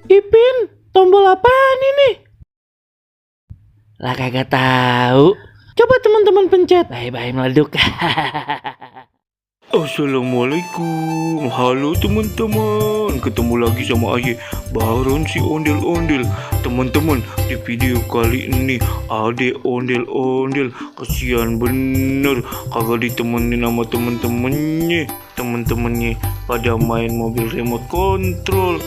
Ipin, tombol apaan ini? Lah kagak tahu. Coba teman-teman pencet. Bye-bye meleduk. Assalamualaikum, halo teman-teman. Ketemu lagi sama Aye Baron si ondel-ondel. Teman-teman, di video kali ini Ade ondel-ondel kasihan bener kagak ditemenin sama temen-temennya pada main mobil remote control.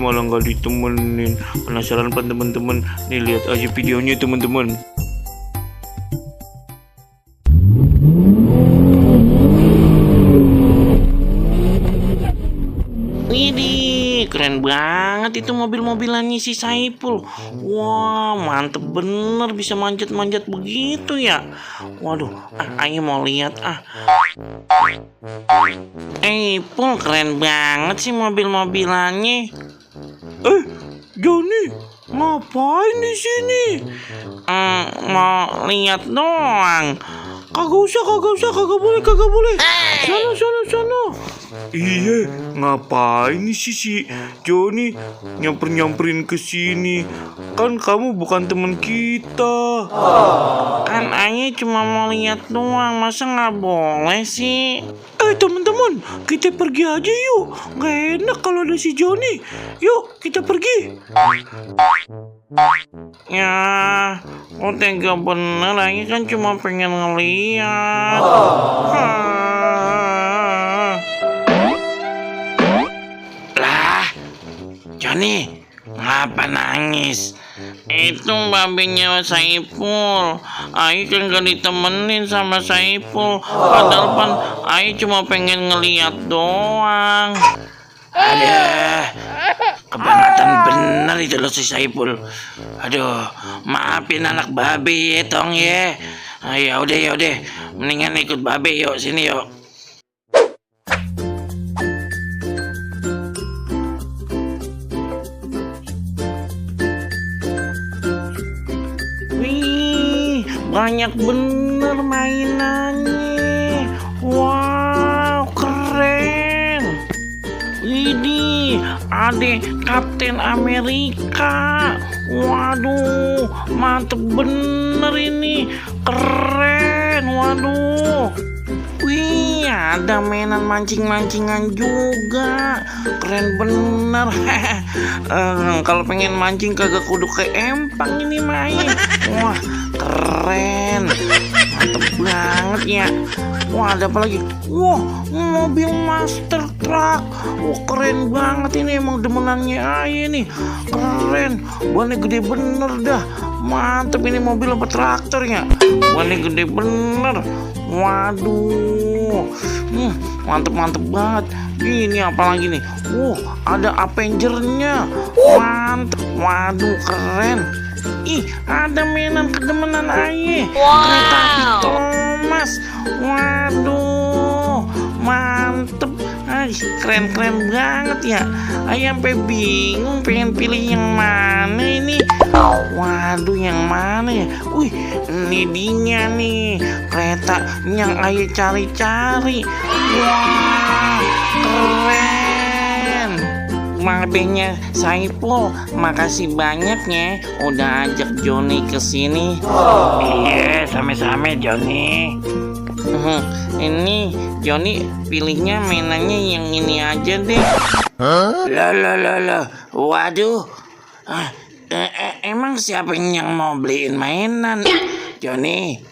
Malah nggak ditemenin. Penasaran kan teman-teman? Nih lihat aja videonya teman-teman. Widih, keren banget itu mobil-mobilannya si Saipul. Wah, mantep bener bisa manjat-manjat begitu ya. Waduh, ayo mau lihat Pul, keren banget sih mobil-mobilannya. Johnny, ngapain di sini? Mau lihat doang. Kagak usah, kagak boleh. Sana. Iya, ngapain nih si Johnny nyamperin ke sini? Kan kamu bukan teman kita. Kan Aye cuma mau lihat doang, masa nggak boleh sih? Teman-teman, kita pergi aja yuk. Gak enak kalau ada si Johnny. Yuk, kita pergi. Ya, tega bener, Aye kan cuma pengen ngeliat. Lah, Johnny, ngapa nangis? Itu babenya Saipul. Aye kan gak ditemenin sama Saipul. Padahal kan Aye cuma pengen ngeliat doang. Aduh, kebangetan bener itu lo si Saipul. Aduh, maafin anak babe ya tong ya. Ya udah, mendingan ikut babe yuk, sini yuk. Wih, banyak bener mainannya. Wow, keren. Widih, Ade Kapten Amerika. Waduh, mantep bener ini. Keren, waduh. Wih, ada mainan mancing-mancingan juga. Keren bener. Kalau pengen mancing kagak kudu ke empang ini main. Wah, keren. Mantep banget ya. Wah, ada apa lagi? Wah, mobil master truck. Wah, keren banget ini, emang demenannya Aye nih. Keren, bannya gede bener dah. Mantep ini mobil apa traktor ya? Bannya gede bener. Waduh, mantep banget. Ini apa lagi nih? Ada Avengernya. Mantep. Waduh, keren. Ih, ada mainan kedemenan Aye. Kereta api Thomas. Waduh, mantep. Keren banget ya. Aye sampai bingung pengen pilih yang mana ini. Waduh, yang mana ya? Wih, ini dia nih, kereta yang Aye cari-cari. Wah, keren. Mabenya Saipul, makasih banyak ya udah ajak Johnny ke sini. Iya, sama-sama Johnny. Ini Johnny pilihnya mainannya yang ini aja deh. Lah. Waduh. Emang siapa yang mau beliin mainan, Johnny?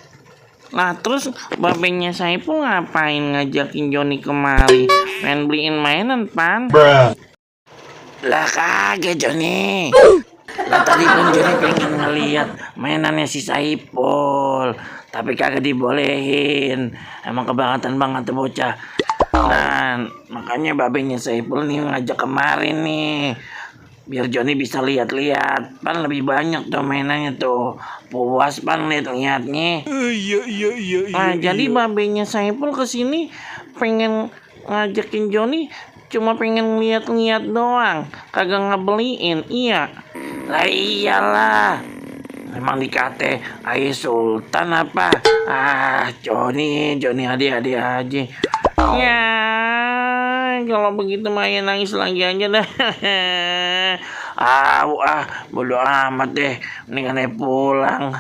Nah, terus babenya Saipul ngapain ngajakin Johnny kemari? Pengen beliin mainan, Pan? Lah kagak Johnny. Lah tadi kan Johnny pengen ngeliat mainannya si Saipul, tapi kagak dibolehin. Emang kebangetan banget tuh bocah. Nah, makanya babenya Saipul nih ngajak kemarin nih. Biar Joni bisa lihat-lihat. Pan lebih banyak tuh mainannya tuh. Puas pan lihat-lihatnya. Iya. Nah, jadi babenya Saiful kesini pengen ngajakin Joni cuma pengen lihat-lihat doang, kagak ngebeliin, iya. Lah iyalah. Emang dikate Ayah Sultan apa? Joni adik-adik aja. Ya, kalau begitu mah ya nangis lagi aja dah. Bodo amat deh. Mendingan Ayah pulang.